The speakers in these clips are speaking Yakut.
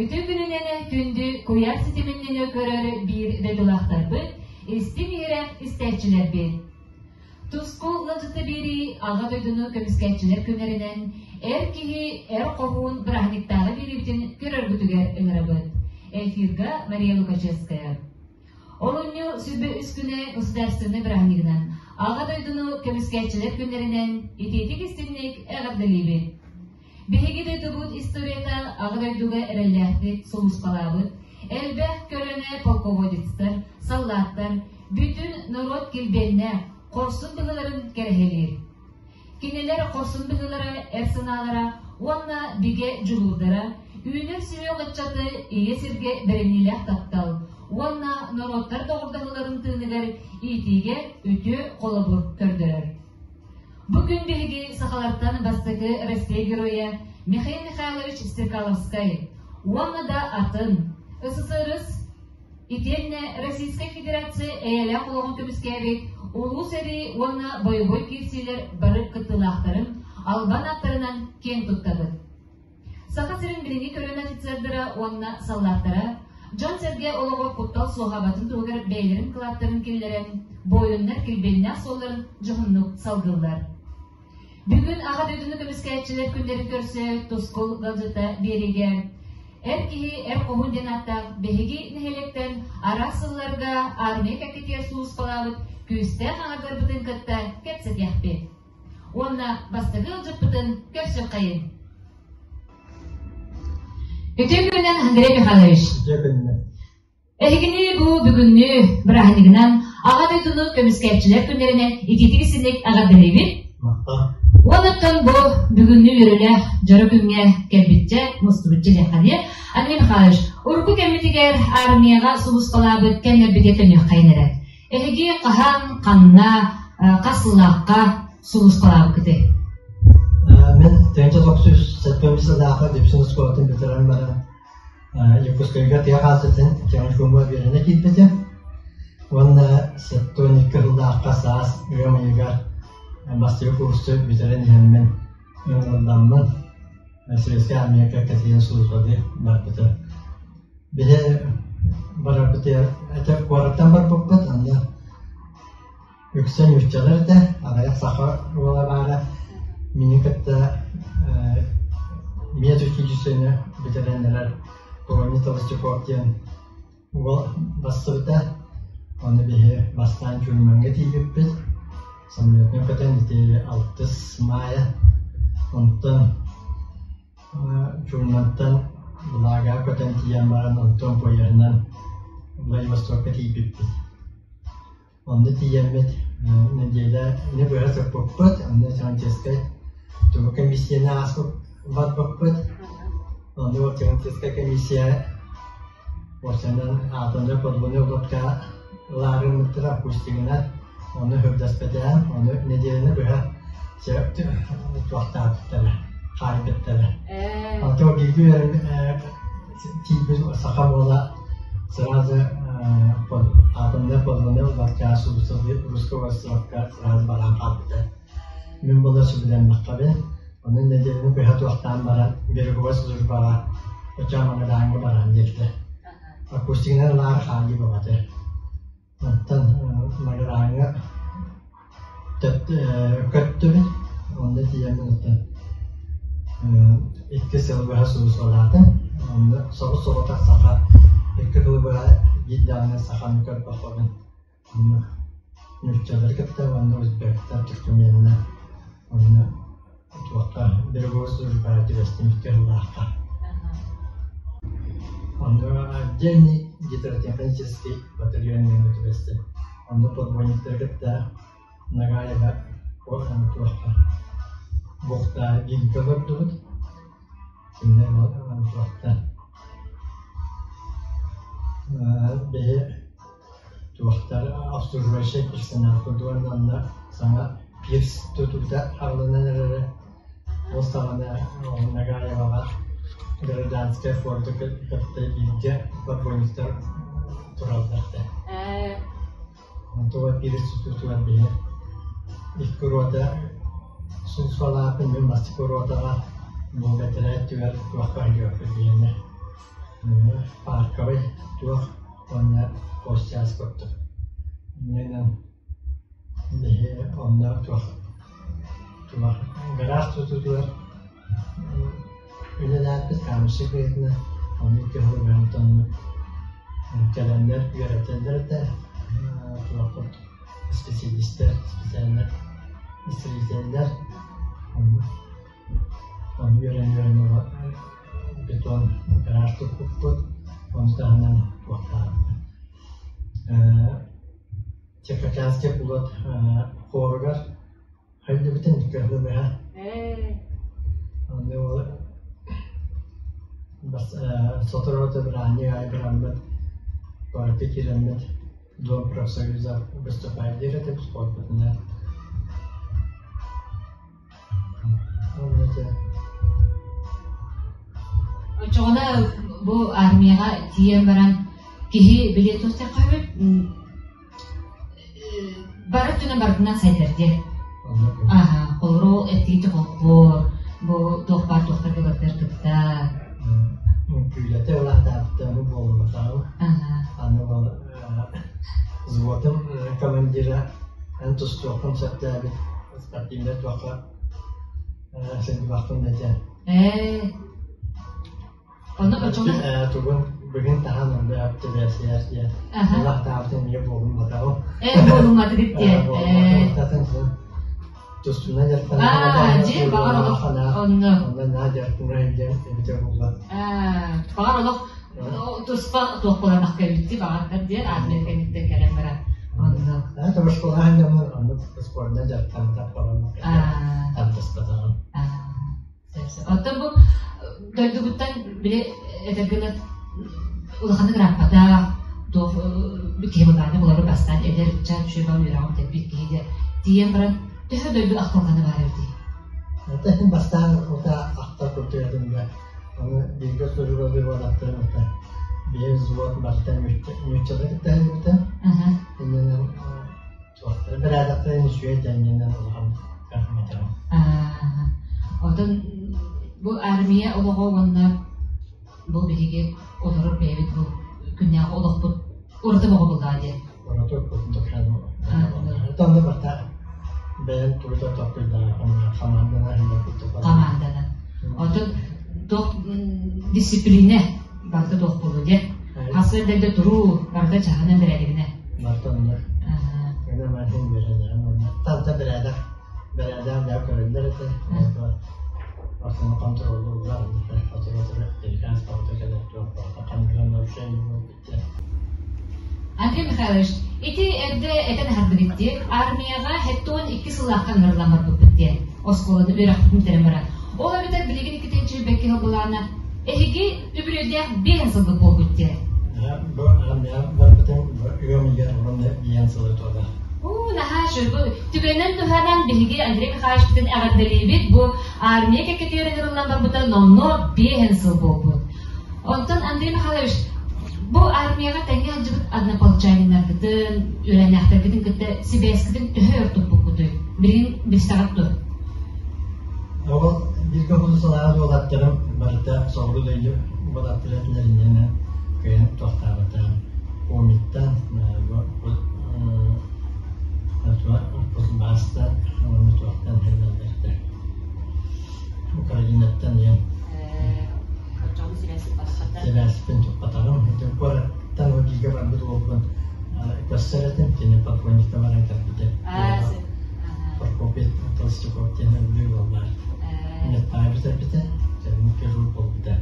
Үтүө күнүнэн күндү куйаар ситиминнэн көрөр биир дойдулаахтарбыт, истиҥ-иһирэх истээччилэрбит. Туску ыалдьыта биэрии Аҕа дойдуну көмүскээччилэр күннэринэн эр киһи эр хоһуун бырааһынньыктааҕы биэриибитин көрөргүтүгэр ыҥырабыт. Эфирга Мария Лукачевская. Олунньу сүбэ үс күнэ государственнай бырааһынньыгынан Аҕа дойдуну көмүскээччилэр күннэринэн итиитик-истиҥник эҕэрдэлиибит. Биһиги дойдубут историята Аҕа дойдуга эрэллээхтик сулууспалаабыт, элбэх көлүөнэ полководецтар, саллааттар, бүтүн норуот килбиэннээх, хорсун быһыыларын кэрэһэлиир. Кинилэр хорсун быһыылара, эр санаалара уонна бигэ дьулуурдара үүнэр сүһүөх ыччаты ийэ сиргэ бэриниилээх таптал уонна норуоттар доҕордоһууларын тыыныгар иитиигэ үтүө холобур көрдөрөр. Бу күн биһиги сахалартан бастакы Россия Геройа Михаил Михайлович Стрекаловскай уонна да атын СССР итиэннэ Российскай Федерация эйэлээх олоҕун көмүскээбит Улуу сэрии уонна бойобуой киирсиилэр бары кыттыылаахтарын албан ааттарынан киэн туттабыт. Саха сирин билиҥҥи көлүөнэ офицердара уонна саллааттара дьон-сэргэ олоҕор куттал суоһаабатын туһугар бэйэлэрин кылааттарын киллэрэн, буойуннар килбиэннээх суолларын дьоһуннук салгыыллар. Бүгүн Аҕа дойдуну көмүскээччилэр күннэрин көрсө Тускул ыалдьыта биэриигэ Эр киһи эр хоһуун диэн ааттаах биһиги нэһилиэктэн араас сылларга армия кэккэтигэр сулууспалаабыт күүстээх аҥардарбытын кытта кэпсэтиэхпит. Уонна бастакы ыалдьыппытын көрсүөххэйин. Үтүө күнүнэн Андрей Михайлович. Үтүө күнүнэн. Эһигини бу бүгүҥҥү бырааһынньыгынан Аҕа дойдуну көмүскээччилэр күннэринэн итиитик истинник эҕэрдэлиибит. Махтал. Уонуттан бу бүгүҥҥү үөрүүлээх дьоро күҥҥэ кэлбиччэ, мустубучча диэххэ Андрей Михайлович, урукку кэммитигэр армияҕа сулууспалаабыт кэмнэрбитэ төнүөххэйин эрэ. Эһиги хаһан, ханна, хас сыллаахха сулууспалаабыккытый? Мин 1975 сыллаахха Дүпсүн оскуолатын бүтэрэн баран Якутскайга тыа хаалтытын техникумҥа үөрэнэ киирбитим. Уонна 72 сыллаахха саас ыам ыйыгар бастакы курсу бүтэрэн иһэммин ыҥырылламмын Советскай Армия кэккэтигэр сулууспалыы барбытым. Биһи барарбытыгар этэ куораттан барбыппыт, онно үксэ нууччалар этэ, аҕыйах саха уола баара. Мини кытта медучилищены бүтэрэн эрэр Крони Толстяков диэн уол бассыбыта. Ону биһи бастаан Чульмаҥҥа тиийбиппит. Самолетунан көтөн ити алтыс маайа. Онтон Чульмантан Благаҕа көтөн тиийэн баран, онтон поеһынан Владивостокка тиийбиппит. Онно тиийэммит нэдиэлэ ини быһа сыппыппыт, онно Чаҥческай тугу комиссияны ааспыт барбыппыт. Онно ол Чаҥческай комиссия уопсайынан аатыннар подводный лодка ылаарыммыттара акустигынан ону хырдаспэтээм, ону нэдиэлэни быһа туохтаабыттара, хаайбыттара. Онтон бииргэ тиийбит саха уола сразу атомнай подводный лодка русского островка сразу баран хаалбыта. Мин була сөбүлэммэххэбин, ону нэдиэлэни быһа туохтаан баран береговой службаҕа Очаамаҥадааҥҥа баран биэрдэ. Акустигынан ылаары хаалыы бөҕөтө. Онтон Магарааҥҥа көттүбүт, онно тиийэммин оттон икки сыл быһа сулууспалаатым. Онно собус-соҕотох саха икки сылы быһа биир даҕаны саханы көрбөхпүн. Онно нууччалары кытта уонна узбектар, туркменнар онно туохха береговой службаҕа түбэстим икки сыллаахха. Онно отдельный гидротехнический батальон диэҥҥэ түбэстим. Онно подводниктары кытта Нагаева туохха бухта бииргэ олордубут. Кинилэр туохтан биһи туохтар обслуживающай персонал курдук онно саҥа пирс тутуута арыллан эрэрэ. Ол саҕана Нагаеваҕа гражданскай форду кытта бииргэ подводниктар тураллар этэ. Онтуга пирс тутуутугар биһи икки рота сулууспалаахпын, мин бастакы ротаҕа Волгатэрэ өттүгэр туохха өйдүөхпүт диэннэр. Парковай туох уонна постчас курдук. Инньэ биһи онно туох туох гараж тутуутугар үлэлээппит камерщик быһыытынан онно икки сыл баран кэлэннэр үөрэтэллэр этэ туох курдук специалистар специально строителлэр Ону үөрэн-үөрэн бетон гараж туппуппут, ону таһынан туохтаабыт Чехословакия кулат хоругар хайдыбытын кыһылыбыһа. Онно ол сотору быраанньык аайы бараммыт куоракка киирэммит Дом профсоюза выступает диир этибит спорпутунан. Оччоҕуна бу армияҕа тиийэн баран киһи билиэ туохтаахха бары өттүнэн барытынан сайдар диэн. Аха, холобур ол эттиги холкуор, бу туох баар туохтарга барытыгар кытта. Үҥкүүлэтэ улаатаабыттааны буолумматаҕым. Аны ол взводум командира эн тустуоххун сөптөөбүт спортивнай туохха сылдьыбаппын да диэн. Ээ, ону оччоҕуна Тугун бүгүн таһан онно түбэсиэр диэн. Улаатаабытын эмиэ буолумматаҕым. Ээ, буолумматыгыт диэн. Ээ. Тустууна дьарыктанар. Дьиэ баҕар олох онно. Онно наа дьарыктанар диэн эбитэ буолла. Баҕар олох туспа туох буоларбах кэбитти баҕардар диэн армия кэнниттэн кэлэн баран онно. Тоҕус дьоммун оннук спордунан дьарыктаммыта тардыспатаҕым. Оттон бу дойдугуттан били этэргинэ улаханнык ырааппатах, туох киһи былааны булары бастаан эдэр ыччат үчүгэй үөрэҕин бүтэрбит киһи диэн тиийэн баран төһө дойду ахтылҕана баар эбитий? Это бастаан ута ахтар курдук да ону бииргэ службалыы уолаттарым это биир взвод барыта нууччалыы кытта сылдьыбыта. Иннинэн туохтара бэрээдэктэрин үчүгэй да иннинэн улахан кахматаҕым. Оттон бу армия олоҕо уонна бу биһиги олорор бэйэбит бу күннээҕи олохпут ураты боҕо буллаа диэн. Ураты курдук Онно барта бэйэн тугу толкуйдааҕын хамаанданан Хамаанданан. Оттон туох дисциплина барыта туох буолуо диэн. Хасыар дэлдэ туруу барыта чаһынан бэрээдэгинэ. Барыта оннук. Ына мартин үөрэнэрим уонна талта бэрээдэк бэрээдэк да көрөллөр этэ. Ортону контроллууллар отура-отура приказ барыта кэлэр туох барыта ханныгын нарушение буолбут Андрей Михайлович, ити эрдэ этэн аһардыбыт дии, армияҕа 72 сыллаахха ыҥырыллан барбыппыт диэн, оскуоланы үөрэхпитин бүтэрэн баран. Ол эбэтэр билигин иккитин чүлбэкки сылбылаана эһиги үбүлүөйдээх биэһин сылгыт буолбут диэн. Бу армия барбытым ыам ыйыгар уонна биэһин сылы туолар. Уу, наһаа үчүгэй. Түгэнинэн туһанан биһиги Андрей Михайловичпытын эҕэрдэлиибит. Бу армия кэккэтигэр ыҥырыллан барбыта номнуо биэһин сыл буолбут. Онтон Андрей Михайлович, бу армияҕа тэҥҥэ сылдьыбыт однополчаниннаргытын, үөрэнээхтэргитин кытта сибээскитин төһө өр туппуккутуй? Билигин билсэҕит дуо? Ол бииргэ худусалаах уолаттарым барыта соҕуруу дойду уолаттара этилэринэн кыайан туохтаабатаҕым. Комиттан, Кузбасстан уонна туохтан хэллэллэртэ. Украинаттан ийэм сибээспин туппатаҕым. Ити куораттан бииргэ барбыт уолбун көрсөр этим, кини полковникка баран кэлбитэ. Прокопий Толстяков диэн өлбүт уол баар. Медпаа бүтэрбитэ, кэлин хирург буолбута.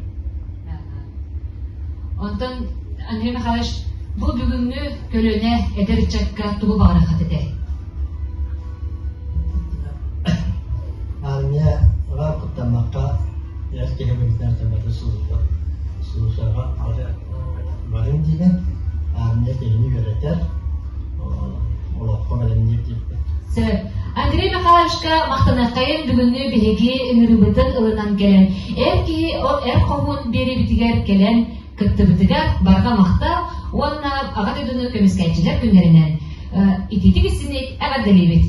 Онтон Андрей Михайлович, бу бүгүҥҥү көлүөнэ эдэр ыччакка тугу баҕараххыт этэй? Армияҕа куттаммакка эр киһи быһыытынан бары службаҕа барыҥ диибин. Армия киһини үөрэтэр, олоххо бэлэмниир диэбиппит. Сөп. Андрей Михайловичка махтаныаххайын бүгүҥҥү биһиги ыҥырыыбытын ылынан кэлэн, эр киһи эр хоһуун биэриибитигэр кэлэн кыттыбытыгар барҕа махтал уонна Аҕа дойдуну көмүскээччилэр күннэринэн итиитик истиҥник эҕэрдэлиибит!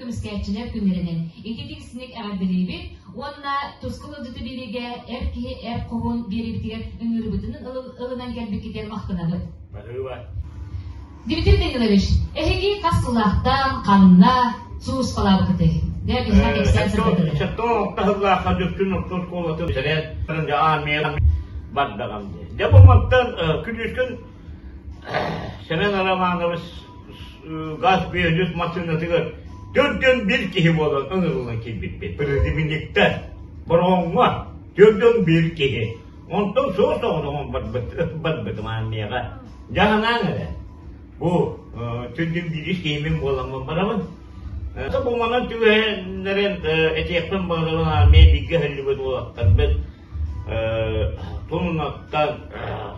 көмүскээччилэр күннэринэн ититик-истиҥник эҕэрдэлиибит уонна Тускул ыалдьыты биэриигэ эр киһи эр хоһуун биэриибитигэр ыҥырыыбытын ылынан кэлбиккитигэр махтанабыт. Баһыыба. Дмитрий Данилович, эһиги хас сыллаахтан, ханна сулууспалаабыккытый? Дьэ, биһиэхэ кэпсээн сырдатыгыт. Сэттэ сыллаахха Дүпсүн орто оскуолатын бүтэрэн, армия бардаҕым дии. Дьэ, бу мантан күнүскүн Сэмэн Романович газ бүөлүс массыынатыгар төрдөн бир киһи буолан ыҥырыллан киирбиппит. Призывниктэр Бороҕоҥҥо төрдөн бир киһи. Онтон суос соҕотоҕун барбыт, барбытым армияҕа. Дьаһанаан эрэ. Бу төрдөн биирис киһимин буоламмын барабын. Бу манан түгэһиннэрэн этиэхпин баҕарабын армия бииргэ өһүллүбүт уолаттарбыт Тумнаттан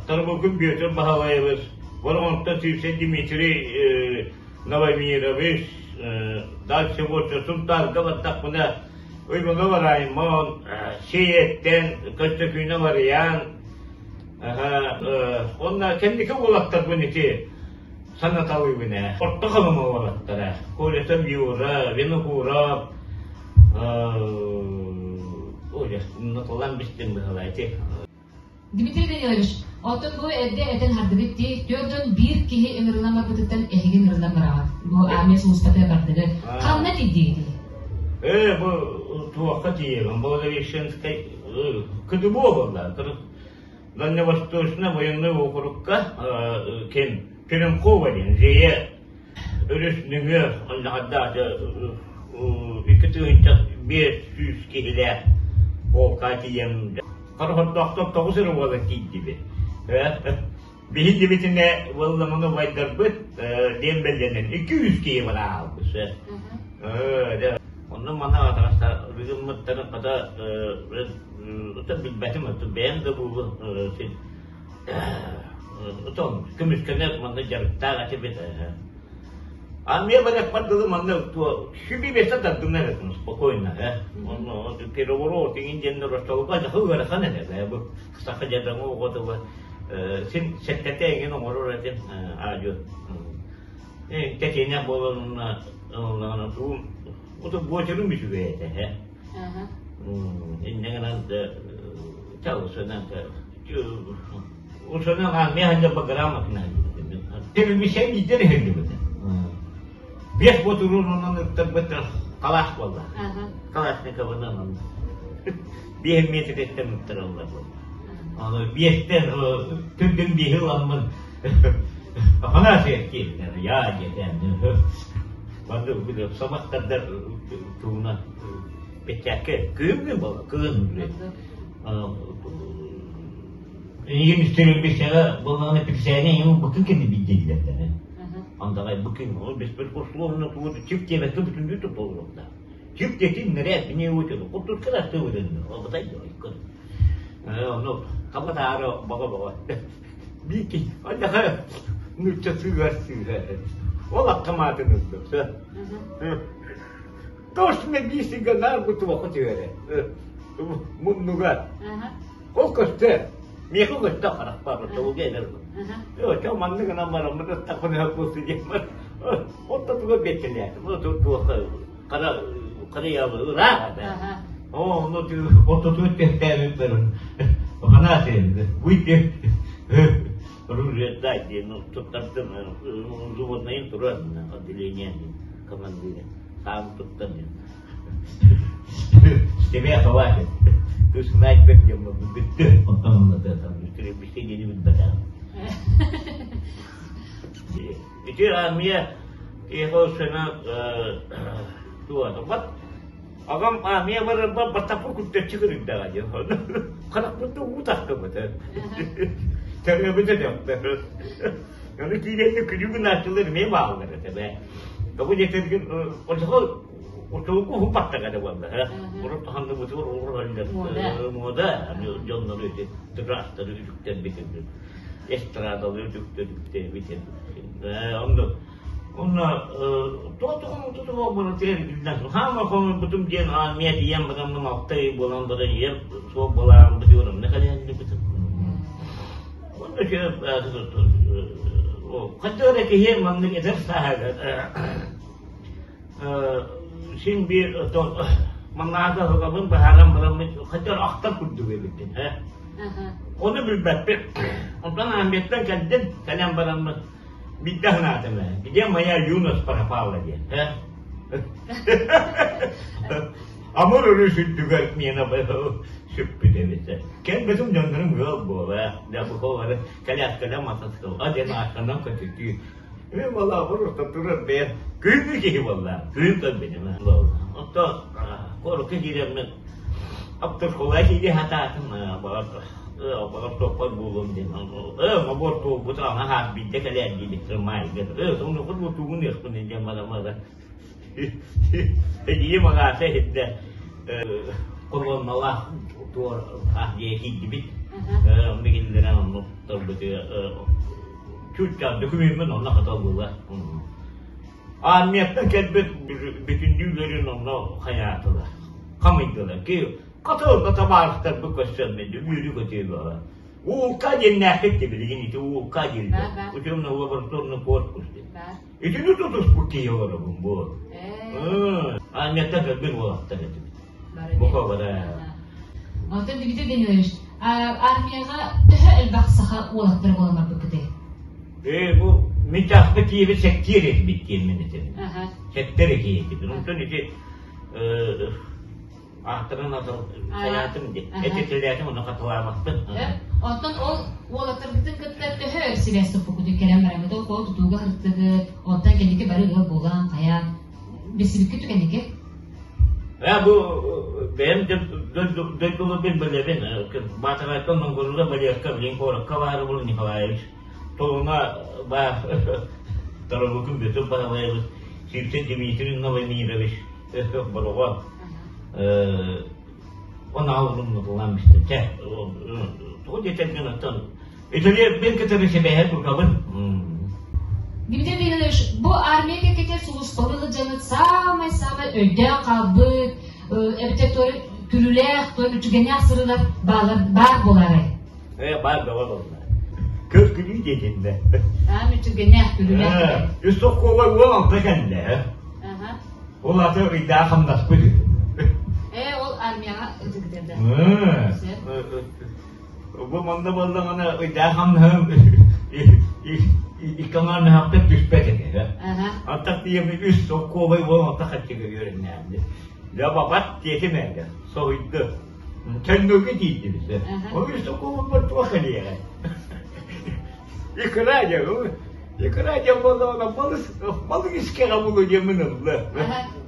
Тарбыкын Бүөтүр Баһылайабыс, Бороҕонтон Сивцев Дмитрий Новомирович, дальше больше Сунтаарга бардахпына Уйбанов Раймон, Сиэттэн Көстөкүүнэ Варьян, онно кэнники уолаттарбын ити санаталыыбын ээ. Орто Халыма уолаттара, Колесов Юра, Винокуров, Ой, бистим быһалаа ити. Дмитрий Данилович, оттон бу эрдэ этэн хардыбыт дии, түөрт дьон биир киһи ыҥырыллан барбытыттан эһиги ыҥырыллан бараҕыт. Бу армия сулууспата бардыгыт. Ханна тиийдигитий? Э, бу туохха тиийэбин? Благовещенскай КДБО буолла. Дальневосточный военный округка ким Теремкова диэн Зея өрүс нөҥүө онньаҕардаах 2500 киһилээх полка тиийэн хорохордоохтор тоҕус эрэ буолан тиийдибит. Биһигибитинэ буолламаны убайдарбыт диэн бэлиэнэн 200 киһи бара хаалбыт. Онно мана рыгыммыттарын хата билбэтим бэйэм да буолу син Отон көмүскэнэр манна дьарыктаах этибит. Армия барыахпар дылы манна сүби бэсэ тардынар этим спокойно. Онно переворот иҥин диэннэр остолуга дьахы ыарахан этэ. Бу саха дьадаҥы оҕотуга син сэттэтэ эҥин оҥорор этим аадьу. Тэтиэнэх буолан онно туум ото буочарым үчүгэй этэ. Инньэ гынан чалысынан Ушунан армия сылдьарбар грамотно Телевизия биирдэ иһиллибитэ. Биэс ботуруонунан ыттарбыт калаш буолла. Калашниковынан онно. Биэс метреттен ыттараллар буолла. Аны биэстен түрдүн биэһи ыламмын Афанасьев киирдэр, я диэтэн. Манны биле саматтардар тугунан печакка кыым буолла, кыым биле. Эйигин истэрин буоллаҕына пирсээни эйигин быкын кэнни билдииллэр Андаҕай быкын ол беспрекословно тугу чип диэбэккэ бүтүннүү тутуллуохтаах. Чип диэтин нэрээт бини уутун курдук астыбытын олбатай дойкун. Ону хаба таары баҕа баҕа. Биики андаха нуучча сыыһар сыыһа. Ол аккамаатын ылдым. Точно биисигэ наар бу туохха түһэрэ. Муннуга. Ол көстө. Миэхэ көстө харахпар оччолуга эдэр. Оччо маннык гынан бараммын ыстахпын буолсу диэн бар. Ортотугар биэттэлээтим. Туохха хара хара яабы ыраах этэ. Оо, ону ортотугар түһтээбиппэр Афанасий, выйти оружие дай диэн туттардым взводнайын туран отделение командира. Саам туттан Тебе хватит. Ты снайпер диэн бүттү. Онтон онно Бисте диэни билбэтэҕим. Ити армия киһи сына туа Аҕам армия барарбар бастакы күрдэччи кырыйдаҕа диэн. Харахпыттан уу тахтыбыта. Төрөөбүтэ дьахтар. Аны киирэннэ күлүү гынааччылар эмиэ бааллар этэ бээ. Тоҕо диэтэргин очоҕо очоҕу уһуппаттаҕа да буолла урут ханныбытыгар олорор муода дьоннору ити тыраахтары үтүктэрбит эстрадалы үтүктэрбит онно онно туох тутуһуох барытыгар биллэн хаама хомуйбутум диэн армия тиийэн бараммын алта ый буолан баран ийэм суох буолаан бытыгар онно кэлэн Онно Хайдах эрэ киһи маннык эдэр сааһыгар Син биир оттон маннааҕы аһылабын быһааран бараммын хотя ахтар курдук эбиппин ээ. Ону билбэппин. Онтон армияттан кэлдим, кэлэн бараммын биирдэ санаатым ээ. Где моя юность пропала диэн ээ. Амур өрүс үрдүгэр миэнэ сүппүт эбит. Кэлбитим дьоннорум ыал буола. Дьэ бу кэлээскэлэ матасыкылга диэн ааттанан көтүтүү. Мен балаабыр орто турар бэйэм күһүҥҥү киһи буолла. Күһүн көрбүтүм. Оттон куоракка киирэммин автошкола киирии сатаатым. Баҕар баҕар суоппар буолуом диэн. Э, мобуор туолбут ана хаас биирдэ кэлээр диэбиттэр маайга. Э, соҥноххут бутуугун ыахпын диэн барамара. Эдьиийим аҕаата иһирдэ колонналаах туор аах дьиэ киирдибит. Онно киллэрэн оннук торбутуга чууччаан докумеммун онно хатыллыла. Армияттан кэлбит бүтүннүүлэрин онно хайаатылар. Хамыйдылар. Ки хатылда табаарыстарбыт көрсөммүн үөрүү көтүү буола. Уулка диэннээхпит де билигин ити уулка дииллэр. Учебно лабораторный корпус диэн. Итини тутуспут киһи олоробун бу. Армияттан кэлбит уолаттар этибит. Бука бара. Онтон Дмитрий Данилович, армияҕа төһө элбэх саха уолаттара буолан барбыккытый? Ээ, бу мин чааспа тиийэбит сэттиэр этибит диэн мин этим. Сэттэр этибит. Онтон ити ааттарын хайаатым диэн. Этитилээтим, ону хатылаабаппын. Оттон ол уолаттаргытын кытта төһө өр сибээс туппуккутун кэлэн бараҥҥыт, ол куол тутууга сырыттыгыт, оттон кэнники бары ыал буолан, хайа, билсибиккит кэнники? Ээ, бу бэйэм дойдуларбын билэбин. Баатаҕайтан Монгуруга Балерка, билин куоракка баар был Николаевич. Толуна баар Торобукун Петр Баһылаевич, Сивцев Дмитрий Новомирович, Өстөөх Бороҕо онааллым нутулаан бистим. Чэ, тугу диэтэргин оттон Италия кытары сибээһэ тутабын. Дмитрий Михайлович, бу армия кэккэтэ сулууспалыы сылдьаҥҥыт саамай-саамай өйдөөн хаалбыт, эбэтэр туора күлүүлээх, туора үчүгэннээх сырыылар баар буолаарай? Ээ, баар бөҕө буолла. Көр күлүү диэтиннэ. Аа, мүччүргэннээх, күлүүлээх. Үс соккуола уол алта кэллэ. Ол аты ыйдаах хамнаспыт үһү. Ээ, ол армияҕа ытыгытыда. Бу манна буоллаҕына ыйдаах хамнаһым икки аҥаар мөһөхтөн түспэт этэ. Антах тиийэммит үс соккуобай уол алта хаччыга үөрэннээммит. Дьэ бабат диэтим ээ, соһуйду. Төннүүгэ тиийдибит. Ол үс соккуобай туох кэлиэҕэ. Икра диэн, икра диэн буоллаҕына балыс, балык искэҕэ булу диэммин ылла.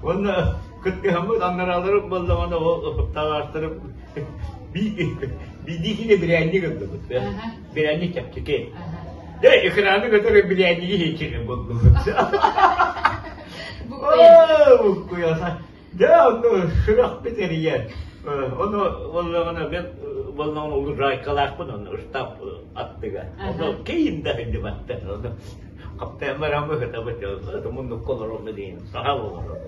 Уонна кыттыһаммыт аннарааларым буоллаҕына ол таҕаастарым биирдии киинэ бирээнньик ыллыбыт. Бирээнньик чэпчэки. Дьэ, экраны кытары бирээнньиги иһиччини буллубут. Буккуйа. Дьэ, онно сүрэхпит эрийэр. Ону буоллаҕына мен буоллаҕына лужайкалаахпын онно ыстаап аттыгар. Ону киин да сылдьыбаттар. Ону хаптааммар амы сытабыт муннукка олороммут диэн саха олорор.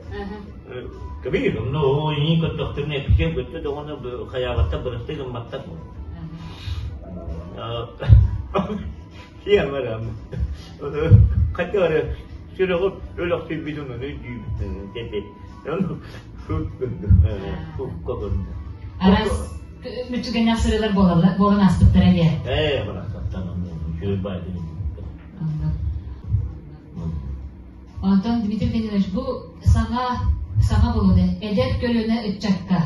Кэбиир, онно оо иин көрдөхтөрүнэ эписиэ көттө даҕаны хайаабаттар бырастыы гымматтар. Сиэн барам. Хотя эрэ сүрэҕим өлөхсүйбүтүн ону өйдүүбүн дэтэ. Ону суут көрдүм. Суукка көрдүм. Араас мүччүгэннээх сырыылар буолаллар, буолан ааспыттара диэ. Ээ, барахсаттан үчүгэй баайдын. Онтон Дмитрий Данилович бу саҥа саҥа буолуода эдэр көлүөнэ ыччакка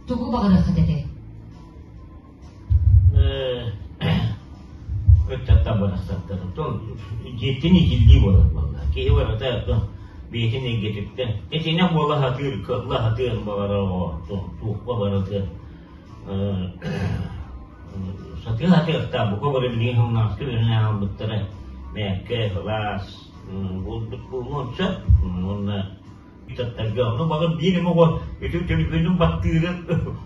тугу баҕарыаххыт этэй? Ыччаттар барахсаттар оттон дьиэттэн иитиллии буолар буолла. Киһи барыта оттон бэйэтин эйгэтиттэн итинэ буола сатыыр, кыалла сатыан баҕарар оҕо туохха барытын сатыы сатыахтаах бука бары билигин хамнаска үөрэнэн хаалбыттара мээккэ, кылаас буолбут буолуон сөп уонна Ыччаттарга ону баҕар биир эмэ оҕо ити төлөпүөнүн баттыырын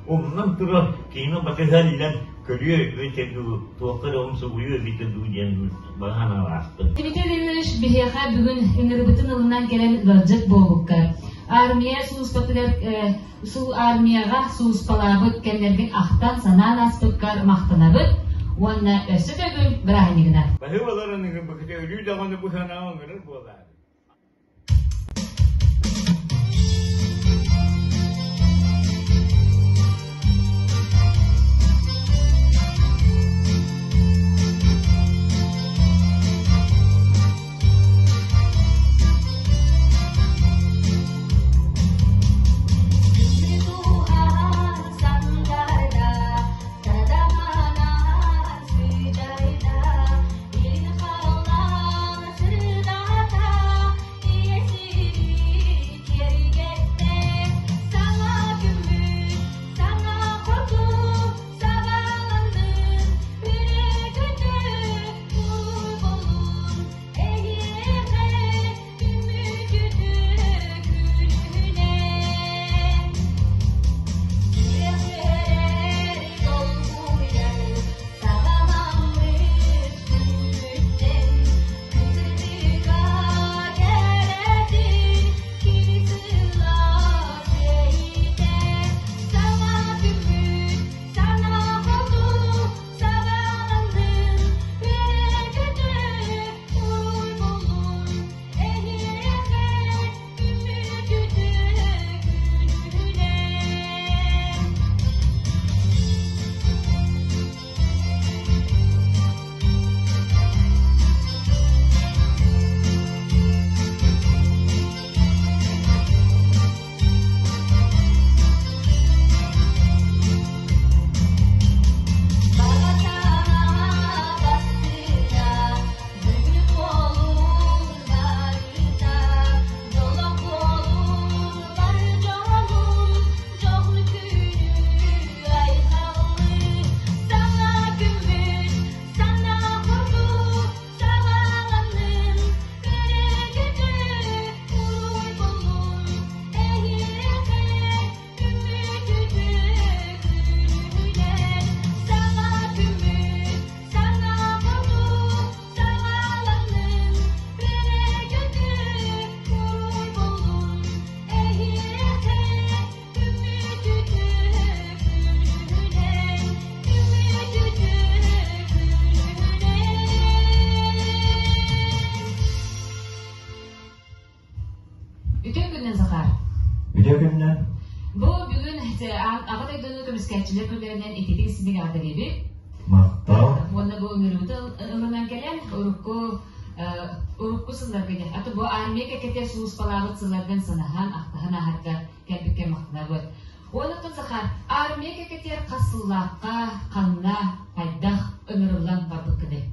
умнан туран киһини батыһа иллэн көрүө эбитэ дуу, туохха эрэ умсугуйуо эбитэ дуу диэн баҕа санаалаахпын. Дмитрий Владимирович биһиэхэ бүгүн ыҥырыбытын ылынан кэлэн ыалдьыт буолбукка армия сулууспатыгар армияҕа сулууспалаабыт кэмнэргин ахтан санаан ааспыккар махтанабыт уонна өссө төгүл бырааһынньыгынан. Баһыыбаларын ыҥырбыкыта өлүү даҕаны бу санаа ыҥырар буолаар. дойдуну көмүскээччилэр күннэринэн ититик истиҥ эҕэрдэлиибит. Махтал. Уонна бу ыҥырыыбытын ылынан кэлэн, урукку урукку сылларга диэн, аты бу армия кэккэтигэр сулууспалаабыт сылларгын санаһан, ахтаһан ааһарга кэлбиккэ махтанабыт. Уонна Захар, армия кэккэтигэр хас сыллаахха, ханна, хайдах ыҥырыллан барбыккыный?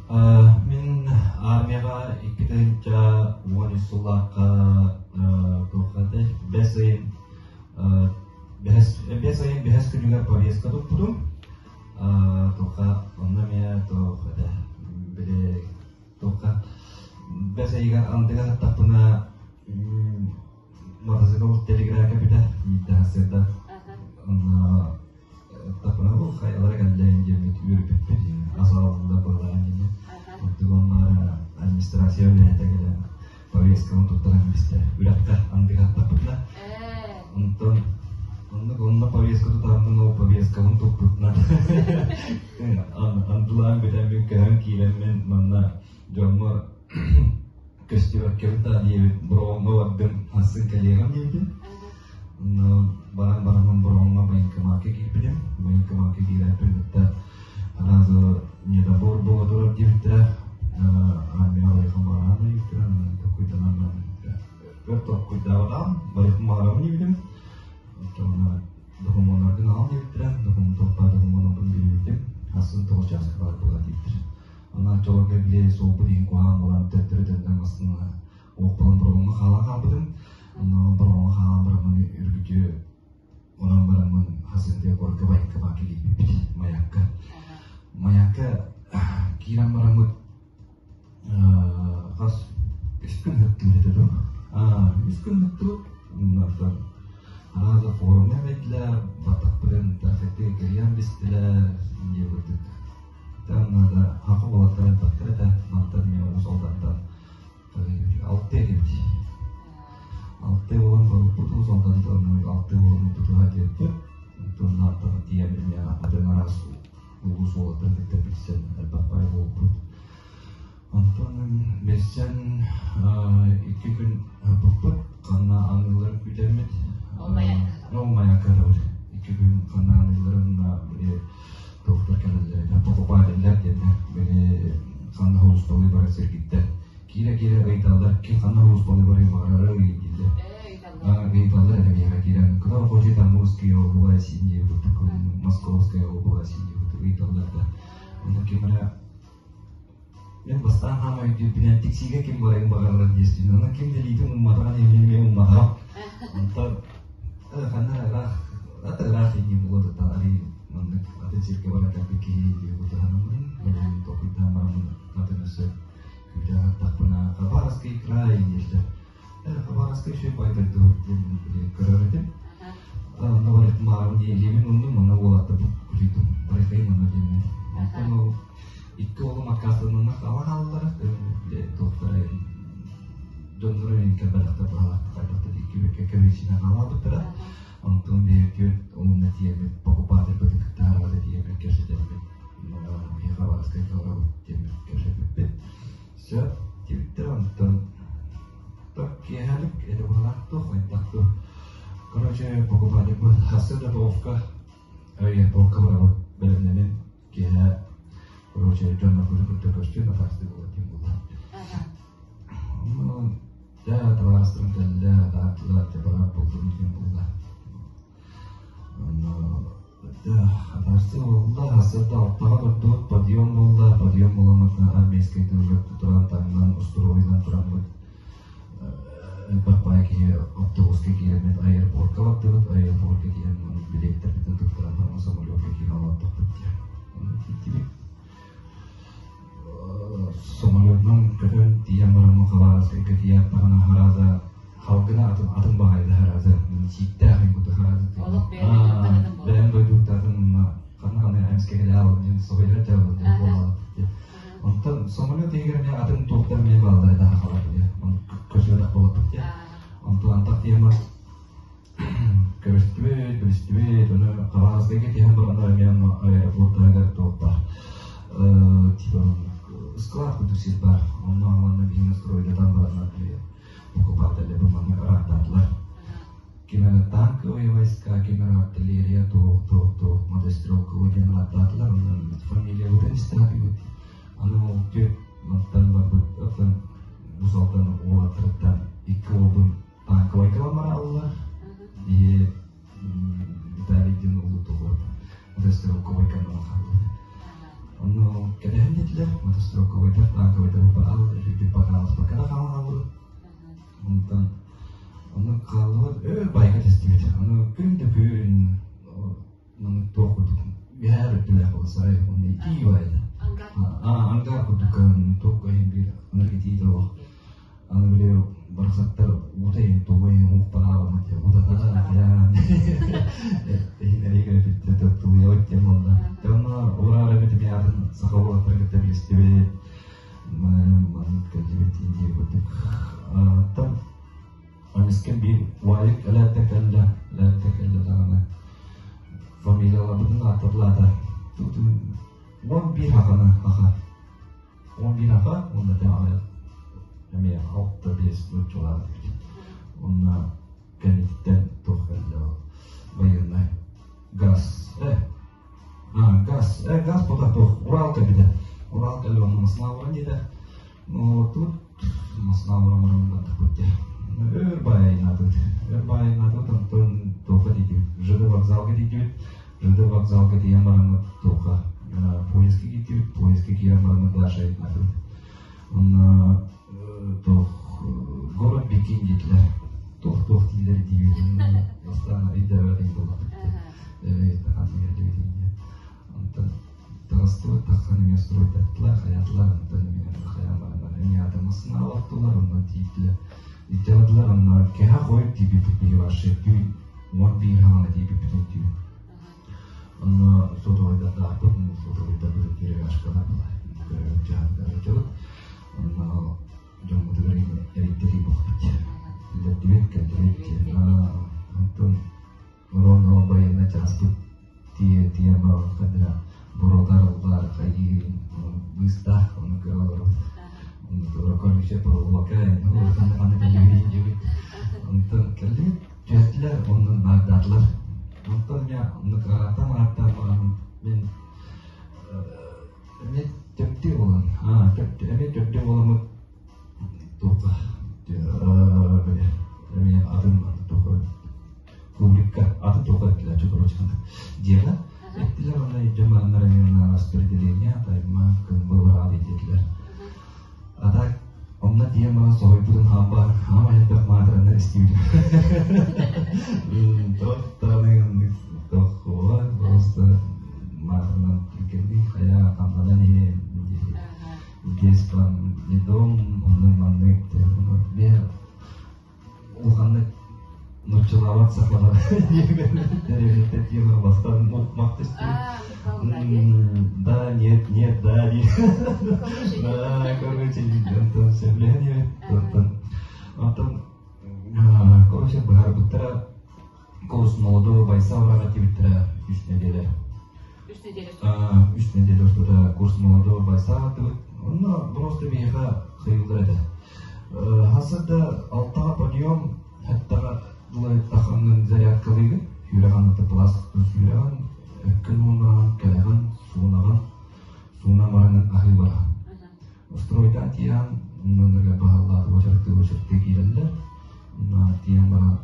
Мин армияҕа 2013 сыллаахха туохха этэй бэс ыйын бэс ыйын бэһис күнүгэр повестка туппутум. Туохха онно эмиэ туох этэ били туохха бэс ыйыгар андыга сыттахпына мотоцикл телеграфия бүтэ биирдэ сарсыарда онно Таппанабыл хайалара кэллээн диэммит үөрбүппүт ас аҕалла быһалаан диэн. Оттук онно администрация үлэһитэ кэлэн повесткабын туттаран бистэ. Үрэххэ андыга аттаппытына. Онтон оннук онно повестка тутааммын ол повесткабын туппутунан андылаан бүтэммин көһөн киирэммин манна дьоммор көстүбэккэбин да диэбит бороҕоҥҥо бардым ассын кэлиэҕим диэбитим. Баран бараммын бороҕоҥҥо военкомакка киирбитим. Военкомакка киирээппин кытта сразу недобор буола турар диэбиттэрэ. Армияҕа барыахым баҕаран диэбиттэрэ. Толкуйданан өр толкуйдаабатаҕым. Барыахым баҕарабын диэбитим. Оттон докумуоннаргын аҕал диэбиттэрэ. Докумуон туохпа докумуоннарбын биэрбитим. Асын тоҕус чааска баар буолар диэбиттэрэ. Аны оччолорго били суолбут иһин куһаҕан буолан төттөрү төннөн массыына Уоппалан бороҕоҥҥо хаалан хаалбытым. Онно бороҕоҥҥо хаалан бараммын үргүтү онон бараммын хасыһытыга куоракка байыкка киирбиппит Маякка. Маякка киирэн бараммыт хас үс күн ыттыбыт этэ дуо? Үс күн ыттыбыт. Арааза форумҥа эбэйдилэр, баттахпытын тархаттыы кэрийэн бистилэр диэбитик. Там да хаха уолаттар элбэхтэр этэ. Мантан мен Уус Алдантан Алты эбит. Алты буолан барбыппыт Уус Алдантан алты буолан тутуһа диэппит. Онтон Нааттаҕа тиийэн эмиэ атын араас улуус уолаттарын кытта билсэн элбэх баай буолбут. Онтон билсэн икки күн ыппыппыт. Ханна аныылларын күүтэммит. Ол Маякка. Ол Маякка да икки күн ханна аныылларын били туохтар кэлэллэр покупателлэр диэннэр били ханна холусталыы барар сиргиттэр киирэ-киирэ ыйыталлар ким ханна холусталыы барыы баҕарара ыйытыллар ыйыталлар этэ биһиэхэ киирэн кто хочет Амурские области диэбит Московская область диэбит ыйыталлар да онно ким эрэ мен бастаан хаама өйдүүрбүнэн тиксиигэ ким барайын баҕарарар диэстин онон ким да илиитин умматаҕын иһин эмиэ умматаҕым онтон ханна ыраах ата ыраах иһин буолуо да арый маннык атын сиргэ баран кэлбит киһи диэбутаһанаммын билигин толкуйдаан бараммын атын өссө күүтээх аттахпына Хабаровский край диэхтэр Хабаровскай еще байдырдыбыт диэн көрөр этим онно барытым аарым диэлиэмин ундум онно уолаттарбыт күлүтүм барытайым онно диэммин онтон ол икки уолум аккаастананнар хаала хааллара туохтара дьонноро кэлбэтэхтэр баһаалаахтар хайдахтар икки кэккэ причина хаалаабыттара онтон биһиги уонна тиийэммит покупательбытын кытта араҕата тиийэммит кэпсэтэммит биһиэхэ Хабаровскай олоробут диэммит кэпсэппиппит сөп диэбиттэр онтон киэһэлик это быһалаах туох хайдах туох короче покупательбыт хассы да тоҕуска аэропортка барабыт бэлэмнэнэн киэһэ короче дьоннорбутун кытта көрсүөн атаастыы буолар диэн буолла дьэ табаарыстарым кэллэ атаардылар дьэ барар буоллум диэн буолла Атаарсыы буолла, сарсыарда алтаҕа турдубут, подъем буолла, подъем буолан армейскай тылга туран таҥнан, устуруойунан тураммыт элбэх баай киһи автобуска киирэммит аэропортка бардыбыт, аэропортка киирэн билиэттэрбитин туттаран баран самолетка киирэн олордохпут диэн. Онно тиийдибит. Самолетунан көтөн тиийэн бараммын Хабаровскайга тиийээт даҕаны харааза халгына атын атын баҕайыта харааза сииктээх курдук харааза Олох бэйэм дойдуттан атын буолар. Бэйэм дойдуттан атын ханна ханна эмискэ кэлээ диэн соһуйар дьаабыл диэн буолаабыт. Онтон самолет иһигэр эмиэ атын туохтар эмиэ бааллар этэ хахалар диye. Көсүөрэх буолбут диye. Онтон антах тиэмэ Көрүстүбүт, билистибит, ону Хабаровскайга тиһэн бараннар эмиэ аэропорт таһыгар туох баар типа склад курдук сир баар. Онно уонна биһиги стройдатан бараннар покупатели бу маннык араартаатылар. Ким эрэ танковые войска, ким эрэ артиллерия, туох, туох, туох, мотострелковый диэн ааттаатылар. Онон фамилиябытын истээтибит. Аны ол түөрт мантан барбыт, оттон бу салтан уолаттарыттан икки уолбун танковайга бараллар. Биһи Виталий диэн уолу тугу мотострелковайга хааллыбыт. Онно кэтэһэн диэтилэр, мотострелковайдар, танковайдар баал, эфирдик бакааласпакка да хааллыбыт. Онтон онно хааллыбыт өр байга тэстибит. Аны күн да күн маннык туох курдук үһээр өттүлээх буолсарай онно итии байда. Ангар курдук туох иһин биир ынырык итии туох. Аны били барахсаттар уута иһин тугу иһин уухтаҕа утатара хайаан иһин эрий көрөпүттэ тулуйабыт диэн буолла. Онно ураара эбит атын саха уолаттары кытта билистибит. Маннык кэллибит диир курдук. Оттон эмискэ биир уайык элээттэ кэллэ, элээттэ кэллэ даҕаны фамилияларбытын ааттатылаата. 11 хаханы хаха. 11 хаха, уонна тэҕэ эмиэ 6-5 нууччалаах эбит. Онно кэнниттэн туох кэллэ ол военный газ газ газ потом Урал кэлбитэ. Урал кэллэ онно Маславра диэтэ. Ну тут Маславра бардахпыт дии. Өр баайнаатыбыт. Өр баайнаатыбыт онтон туохха тиийдибит. ЖД вокзалга тиийдибит. ЖД вокзалга тиийэн бараммыт туохха поездка киирдибит. Поездка киирэн бараммыт Даша айнаатыбыт. Онно туох город Пекин диэтилэр. Туох-туох дииллэр диибит. Бастаан өйдөөбөт буоллахпыт. Онтон таҕыстыбыт тахсан эмиэ стройдаттылар, хайаатылар, онтон эмиэ хайаан баран эмиэ атамасына олортулар, онно тиийдилэр. Илдьэ онно кэһэ хойут тиийбиппит биһи вообще түүн 11 хаҕана тиийбиппит түүн. Онно сотовайдардаахпыт, сотовайдарбыт перевязкалар көрөөччү Онно дьоммутугар эрийтэрии буолбут. Үллэрдибит, кэллибит. Онтон Ровно военный чааспыт тиийэ тиийэн баран ханна буруотар хайыы быыстаах ону көрө олоробут. Онно короче проволока ханна ханна кэллибит диэбит. Онтон кэллибит түһэттилэр онно наардаатылар. Онтон я оннук арааттан арааттан баран мен эмиэ төптүү буолан эмиэ төптүү буоламмыт туохха эмиэ атын туохха кубрикка атын туохха эттилэр короче дьиэҕэ эттилэр онно дьон бараннар эмиэ распределение тайма кымбы диэтилэр а так онно тиийэн баран соһуйбутун хаамба хаама элбэх маатыраннар истибитим тоххула просто маатырынан түргэнник хайа хамнанан иһин здесь там не дом онно маннык бе улаханнык нуччалаабат сахалар диэбиттэр бастан мах Да, нет, нет, да, нет. Да, короче, онтон сөбүлэһэн диэбит. Онтон короче, быһаарбыттара курс молодого бойца бараҕа диэбиттэрэ үс неделя. Үс неделя. Үс неделя устата курс молодого бойца бардыбыт. Онно просто биһиэхэ хайыллар этэ. Хасыда алтаҕа подъем, хэттаҕа таханнын зарядкалыыгын, сүүрэҕин пласт сүүрэҕин, өккүн ууннаҕын, кэлэҕин, суунаҕын, сууна бараҥын аһыы бараҕын. Стройдаан тиийэн, оннуга баһаллааты очерты киирэллэр. Онно тиийэн баран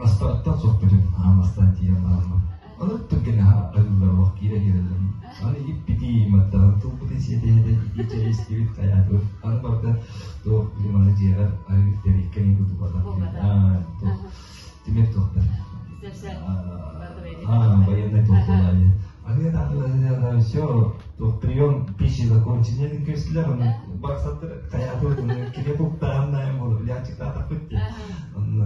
астарыттан соппутум, аамастаан тиийэн бараммын. Аны түргэн арыыллар олох киирэ киирэллэр. Аны иппитии маттаан тылбытын сиэтэһэтэ итиичэ истибит хайаатыбыт. Аны барда туох билим аны дьиэҕэр арыы тэрииккэ кутубатах. Тимир туохтар. Военный туох буолаайы. Аны все, туох прием пищи закончен көстүлэр, оны барахсаттар хайаатыбыт, кире куктаан буолу, билячыктаатахпыт дии. Онно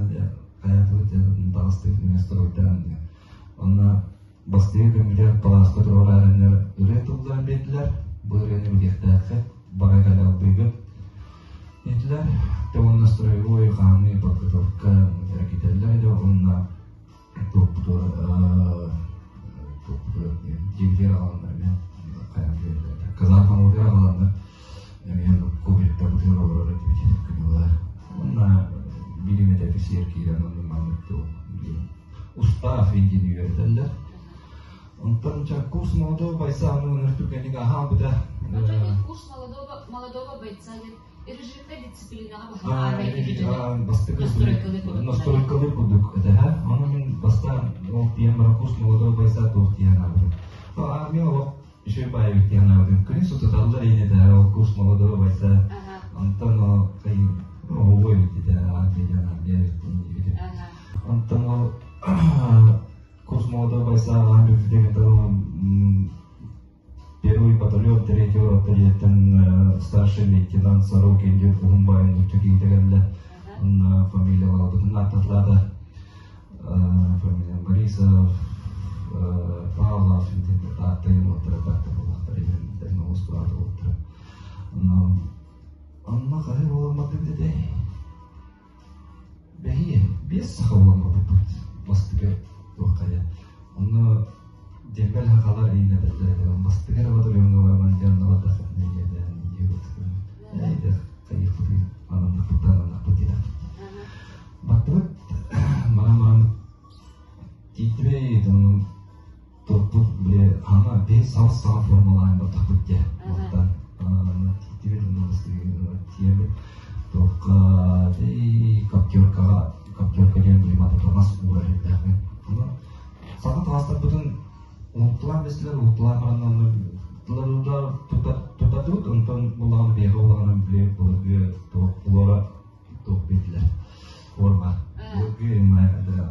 хайаатыбыт таҕыстык стройдаан. Онно бастыгы көмүлэр палааска туруораарыннар ырыа тыллаан биэрдилэр. Бу ырыаны билиэхтээххит, баҕа кэлэ албыыгыт. Диэтилэр. Те уонна строевой хаамыы подготовка эргитэллэр да уонна туохпутугар дьиэбитигэр аҕаланнар эмиэ хайаан казахмалыгар аҕаланнар эмиэ кубриктабытыгар олорор этибит күнүлар. Уонна биир эмэтэ офицер киирэн онно маннык туох диэн үөрэтэллэр. Онтон ча курс молодого бойца ону түргэнник аһаабыта. Курс молодого бойца диэн режимҥэ дисциплинаҕа баһаар бастакы настройкалыы курдук этэ. Ону мин бастаан ол тиийэн баран курс молодого бойца туох тиийэн аабытым. Армия олох үчүгэй баайбыт тиийэн аабытым. Күнүс утуталлар иин этэ ол курс молодого бойца. Онтон ол оҕо эбит этэ армия армия эбит диэбитим. Онтон ол курс молодого бойца аҕаан бүппүтүм Первый батальон третий рота старший лейтенант Сорокин диэн уһун баайын нуучча киһитэ кэллэ. Онно фамилиялаабытын ааттатылаата. Фамилия Борисов, Павлов ааттайын уоттара таатта буоллахтар иһин олус баата буолтара. Онно хаһы буоламматым дедей. Бэһиэ, биэс саха буолан барбыппыт бастакы туоххайа. Онно диэмбэл сахалар иинэтэллэр этэ. Бастакы эрэ батальоҥҥа бараман дьэ онно бардахпытына диэтээн диэбит. Эйдэх хайыахпытый ананнахпыт да ананнахпыт диэтэхпит. Бардыбыт баран баран тиийдибит онон Топпут били ама биһи сабыс саҥа формалаан бардахпыт дьэ. Мантан тиийдибит тиийэммит туохха коптеркаҕа коптерка диэн били мата таҥас уурар ирдээхпин. Ону саҥа таҥастарбытын уһуктулаан бэстилэр уһуктулаан баран онно тутатыбыт онтон булаҕын биэҕэ улаҕынан били былыргы туох улара туох биэрдилэр форма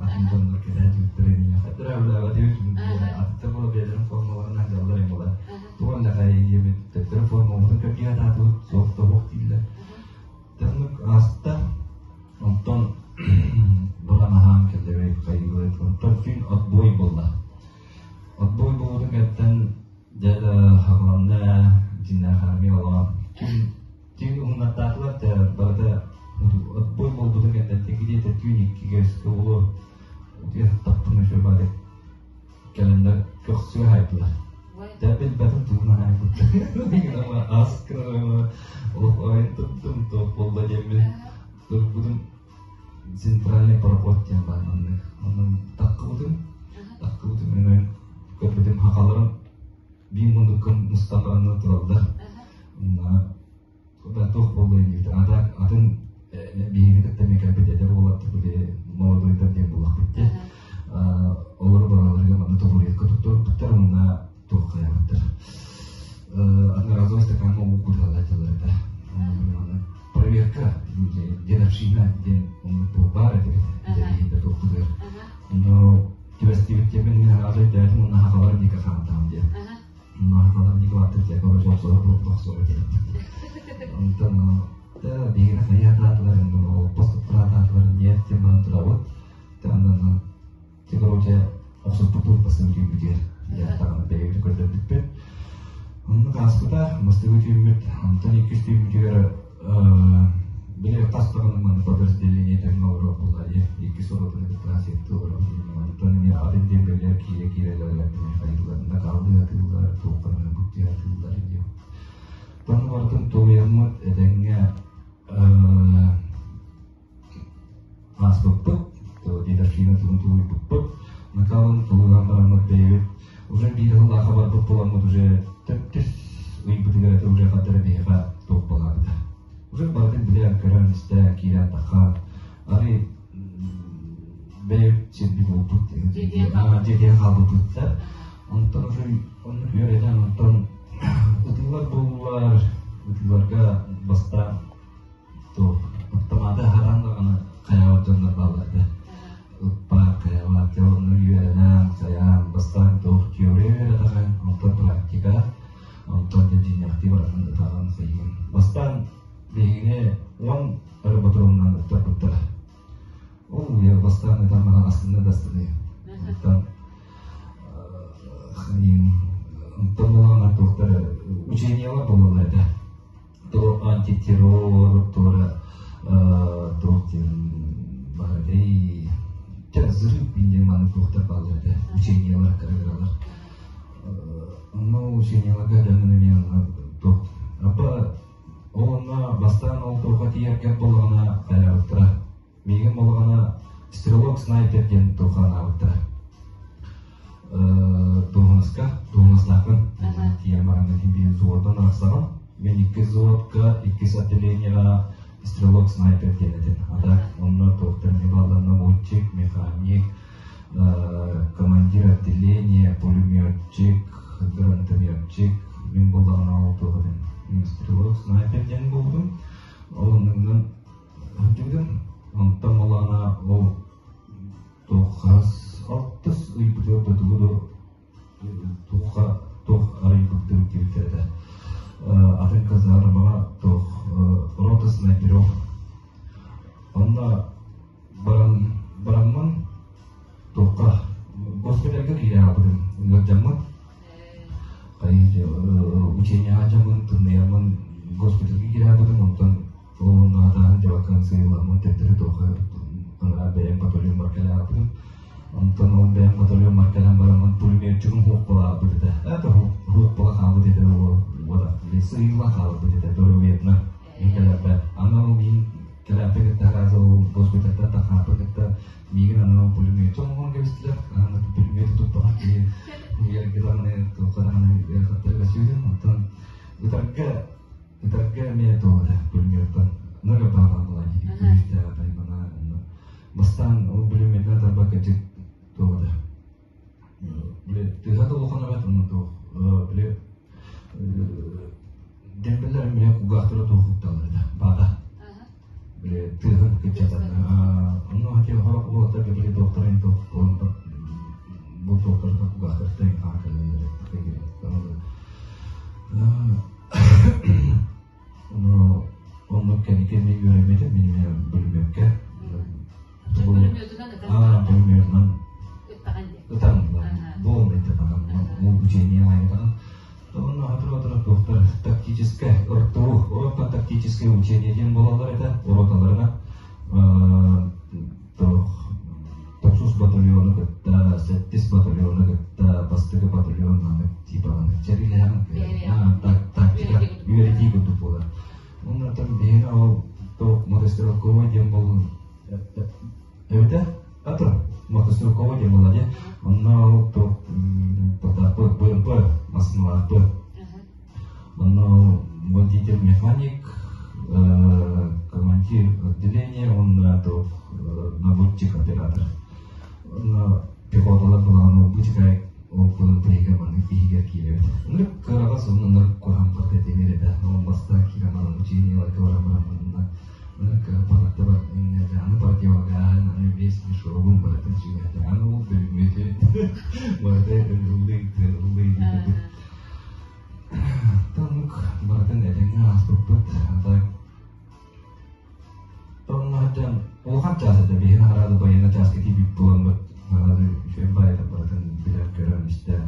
атын дьоннор кэтээччиттэр атыттар буола бэйэлэрин формаларынан дьаллар буола туох эллэхэ диэбит төттөрү формабытын көрдүү сатаатыбыт суох да суох дииллэр тахнык ааста онтон баран аһаан кэллэбит хайыыбыт онтон түүн отбой буолла отбой буолбутун кэнниттэн дьэ хаҕыланна дьиннээх армия олоҕо түүн Түүн уһуннартаатылар да барыта отбой буолбута кэннэ где-то түүн иккигэ өскө буолуо утуйа сыттахпына үчүгэй баҕайы кэлэннэр көхсүгэ хаайдылар. Дьэ билбэтим тугун хаайбыттар. Аас гына олох ойон туттум туох буолла диэммин турбутум центральный проход диэн баар маннык. Онон таккыбытым таккыбытым мен көрбүтүм хахаларым биир муннукка мустан баранна тураллар. Онно туох буолла диэбит. Ата атын биһиги кытта эмиэ кэлбит эдэр уолаттар били молодойдар диэн буоллахпыт дии. Олору бараларыгар манна табуретка туттарбыттар уонна туох хайаабыттар. Одноразовый стакаҥҥа уу куталлар этэ. Проверка дедовщина диэн оннук туох баар этэ эбит. Туохпутугар. Онно түбэстибит диэн мин аҕа өйдөөтүм уонна хахалар диэки хаамтаам диэн. Хахалар диэки баттык диэн короче охсоро охсоро диэн. Онтон да биһигини хайыатаатылар олоппос туттараатаатылар нет диэн баран турабыт. Онон короче охсуспут бастыҥ түүммүтүгэр диэн бэйэбитин көрдөрбүппүт. Оннук ааспыта, бастакы түүммүт, онтон иккис түүммүтүгэр били хас даҕаны манна подразделение тэҥҥэ олорор буолла иккис оротуну кытта сетти олорор онтон эмиэ атын диэмбэлэр киирэ киирэлэр хайдыларына хаалыы атыыллар туохханна буттуйа атыыллар диэн тон барытын тулуйаммыт этэҥҥэ ааспыппыт дедовщина тугун тулуйбуппут накалын тулуйан бараммыт бэйэбит уже биир сыллаахха барбыт буоламмыт уже төрдүс ыйбытыгар это уже хаддара биһиэхэ туох буолаабыта уже барытын билэн көрөн истэн киирэн таххан арый бэйэбит сирбит буолбут дьиэтигэр хаалбыппыт да онтон уже оннук үөрэтэн онтон ытыылар буоллулар ытыыларга бастаан туох аптамааты аһаран даҕаны хайаабат дьоннор бааллар да ыппаат хайаабат дьэ онно үөрэнэн хайаан бастаан туох теория үөрэтэҕин онтон практика онтон дьэ дьиҥнээхтии барытын ытаҕын хайыын бастаан биһигини уон эрэ ботуруонунан ыттарбыттара ол уйа бастаан ытан баран астына да астыныы онтон хайыын онтон буолаҕына туохтар учениелар буолаллар этэ то антитеррор, то туох диэн баҕарый взрыв диэн маны туохтар бааллар этэ учениелар кыргыралар онно учениеларга дьонун эмиэ туох апа ол онно бастаан ол туохха тиийэргэ буоллаҕына хайаабыттара миигин буоллаҕына стрелок снайпер диэн туохха анаабыттара. Иккис взводка, иккис отделениеҕа стрелок снайпер диэн этим. А так онно туохтан не балла наводчик, механик, командир отделения, пулеметчик, гранатометчик, мин буоллаҕына ол туох этим стрелок снайпер диэн буолбутум. Ол оннугунан сылдьыбытым. Онтон буоллаҕына ол туох хас алтыс ыйбытыгар да тугу да туохха туох арыйбыттыы диэбиттэр этэ. Атын казармаҕа туох рота снайперов. Онно баран бараммын туохха госпитальга киирэ хаалбытым ыалдьаммын. Учениеҕа дьаммын тымныйаммын госпитальга киирэ хаалбытым онтон ол оннооҕутааһын дьабаккан сыыйыламмын төттөрү туохха анараа бэйэм батальоммар кэлэ хаалбытым. Онтон ол бэйэм батальоммар кэлэн бараммын пулеметчигым суох буолаабыт этэ. Это суох буола хаалбыт этэ сыыйыллан хаалбыт этэ доруобуйатынан мин кэлэрбэр. Аны ол миин кэлээппин кытта сразу ол госпитальтан тахааппын кытта миигин аны ол пулеметчик оҥорон кэбистилэр. Аны пулемети туппатах киһи ийэргэ даҕаны туохха даҕаны ыарахаттары көрсүбүтүм. Онтон ытарга ытарга эмиэ туох этэ пулеметтан нога баҕа была күүстээх таймана бастаан ол пулеметынан тарбакка дьик туох этэ били тыаһа да улахан эбэт онно туох били дембеллэр эмиэ кулгаахтара туох укталлар этэ баата били тыаһын кыччатан онно хотя хорох уолаттар били доктора туох бу туохтар кулгаахтарыттан хаан кэлэллэр Ону оннук кэнники эмиэ үөрэммитим мин эмиэ бүлүмүөккэ. Бүлүмүөтүнэн ытан. Бүлүмүөтүнэн ытан буолун ытан обучение аайытаҕын. Онно хатыр-хатыр туохтар тактическое рту, рота тактическое учение диэн буолаллар этэ, роталарына туох тохсус батальону кытта, сэттис батальону кытта, бастакы батальон аны типа чэрилэһэн тактика үөрэтии курдук буолар. Оннортон биһиги ол туох мотострелковый диэн буолун эбитэ аты мотострелковый диэн буолла дии. Онно ол туох туохтаахпыт БМП массыыналаахпыт. Онно водитель механик, командир отделения, уонна туох наводчик оператор. Онно пехоталар былааны бычыкай ол БМП-га маннык иһигэр киирэбит. Ынырык кыараҕас онно ынырык куһаҕан этимир этэ. Ол бастаан киирэн баран учениеларга баран баран манна ынырык бараттабар аны противогаһын, аны весь мешогун барытын сүгээтэ. Аны ол бөлүмүөтү барыта ыллый ыллый диэбит. Тоннук барытын этэҥҥэ ааспыппыт. Ата Тоннаһыттан улахан чаас этэ биһиги хараады байыанна чааска тиийбит буоламмыт хараады үчүгэй баайыта барытын билэр көрөн истэн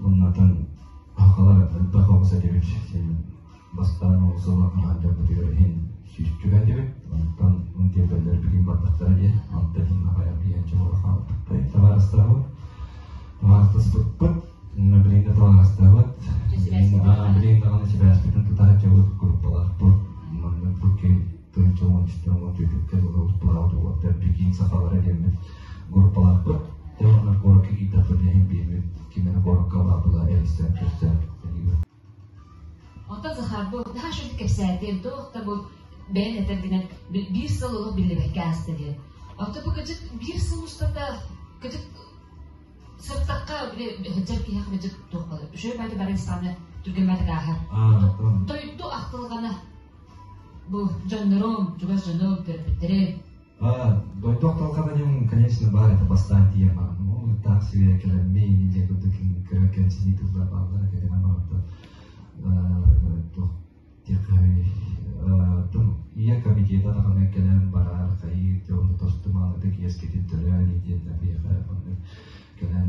оннотон хахалар элбэх оҕус этибит син бастаан ол сылла хараан дьоммутугар иһин сүүсчүк этибит онтон тиэрдэллэр билин бардахтара диye онтон иһин аҕайах биһиэнчэ буола хаалбыппыт табаарыстарбыт табаарыстаспыппыт билигин да табаарыстаабыт билигин даҕаны сибээспитин тута сылдьабыт группалаахпыт манна бу тыһыынча уончуттан уон түөртүккэ дылы устулаабыт уолаттар Пекин сахалара диэммит группалаахпыт уонна куоракка киирдэхпитинэ иһин биирбит ким эрэ куоракка баабыла эрийсэн көрсөн Онтон Захар бу наһаа үчүгэй кэпсээтиэн туох да бу бэйэн этэргинэн биир сыл олох биллибэккэ ааста диэн. Онтон бу кыдьык биир сыл устата кыдьык сыртахха били сылдьар киһиэхэ мэлдьи туох буолар үчүгэй баайда бары истэҕинэ түргэн баайдык ааһар. Дойду ахтылҕана бу дьоннорум, чугас дьонум, төрөппүттэрим. Дойду ахтылҕана диэн, конечно, баар это бастаан тиийэн баран, ну, таах сибиэ кэлэммин, диэн курдук кыра кэмсинии тыллар бааллар, кэтэнэн баран туох Ийэ комитета даҕаны кэлэн барар, хайыы онно тосту маанытык иэскитин төлөөн диэн биһиэхэ оннук кэлэн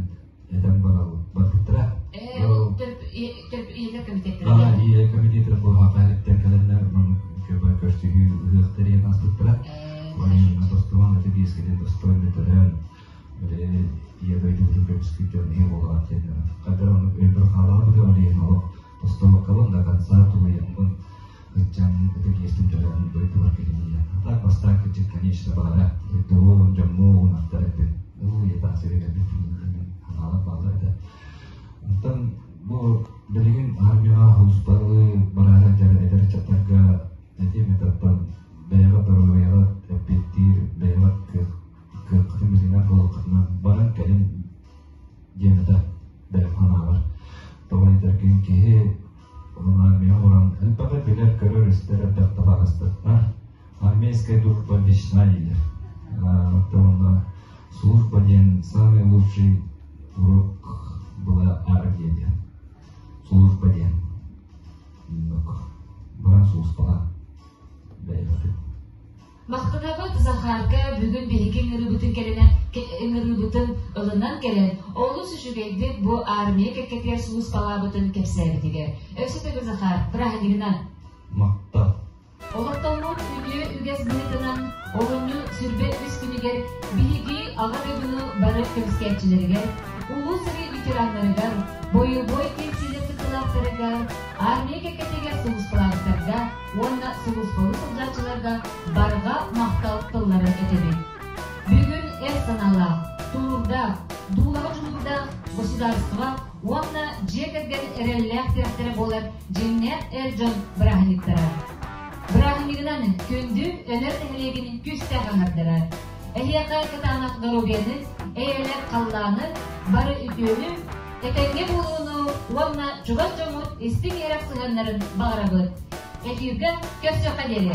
этэн барбыттара. Ийэлэр комитеттара. Ийэ комитеттара буолаха иһиттэн кэлэннэр маннык көрсүһүү ыһыах тэрийэн ааспыттара. Онно тосту маанытык иэскитин достойно төлөөн ийэ дойдубутун көмүскүү дьон иһи буолаат диэн хайдах оннук өйбөр хаалаабыта ол иһин олох Остуолкабын до конца тулуйаммын ыччам ытык иэстин төлөөн дойдубар кэлиниэ. А так бастаан кырдьык конечно баара. Дойдубун, дьоммун ахтар этим. Уу ийэтаах сиригэр ханаалар бааллар этэ. Онтон бу билигин армияҕа сулууспалыы бараары дьар Киһи онон армия олорон элбэҕи билэр, көрөр, истэр, элбэхтэ хаҕыстыктар. Армейская дружба вечна дииллэр. Оттон служба диэн самый лучший урок была армия диэн. Служба диэн. Баран сулуспаҕа бэйэбитин. Махтанабыт Захарга бүгүн биһиги ыҥырыыбытын кэлинэн ыҥырыыбытын ылынан кэлэн, олус үчүгэйдик бу армия кэккэтигэр сулууспалаабытын кэпсээбитигэр. Өссө төгүл Захар, бырааһынньыгынан! Махтал! Олохтоммут үтүө үгэс быһыытынан олунньу сүрбэ үс күнүгэр биһиги Аҕа дойдуну бары көмүскээччилэригэр, Улуу сэрии ветераннарыгар, бойобуой кэнсиэлэр кыттыылаахтарыгар, армия кэккэтигэр сулууспалаабыттарга уонна сулууспалыы сылдьааччыларга барҕа махтал тылларын этэбит. Бүгүн эр санаалаах, тулуурдаах, дуулаҕа дьулуурдаах государство уонна дьиэ кэргэн эрэллээх тирэхтэрэ буолар дьиҥнээх эр дьон бырааһынньыктара. Бырааһынньыгынан күндү Өнөр нэһилиэгин күүстээх аҥардара. Эһиэхэ кытаанах доруобуйаны, эйэлээх халлааны, бары үтүөнү, этэҥҥэ буолууну уонна чугас дьоммут истиҥ иһирэх сыһыаннарын баҕарабыт. Эфиргэ көрсүөххэ диэри!